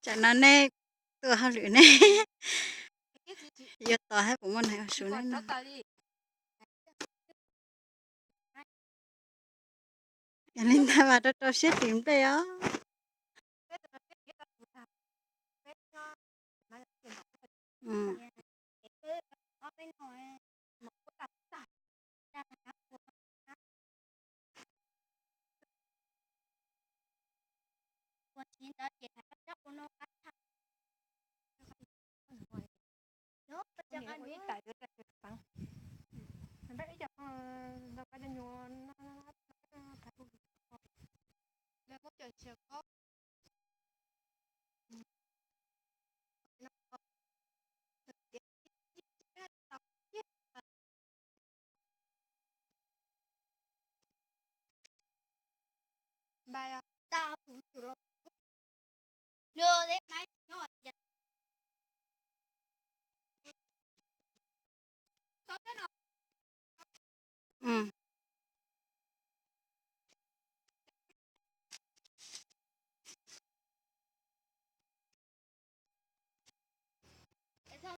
Tsam no nej tua hauj lwm ne, yuav tos hab puas muaj neeg ua su ne no. Yog li ntawd mas rau rau siab tis nplej os.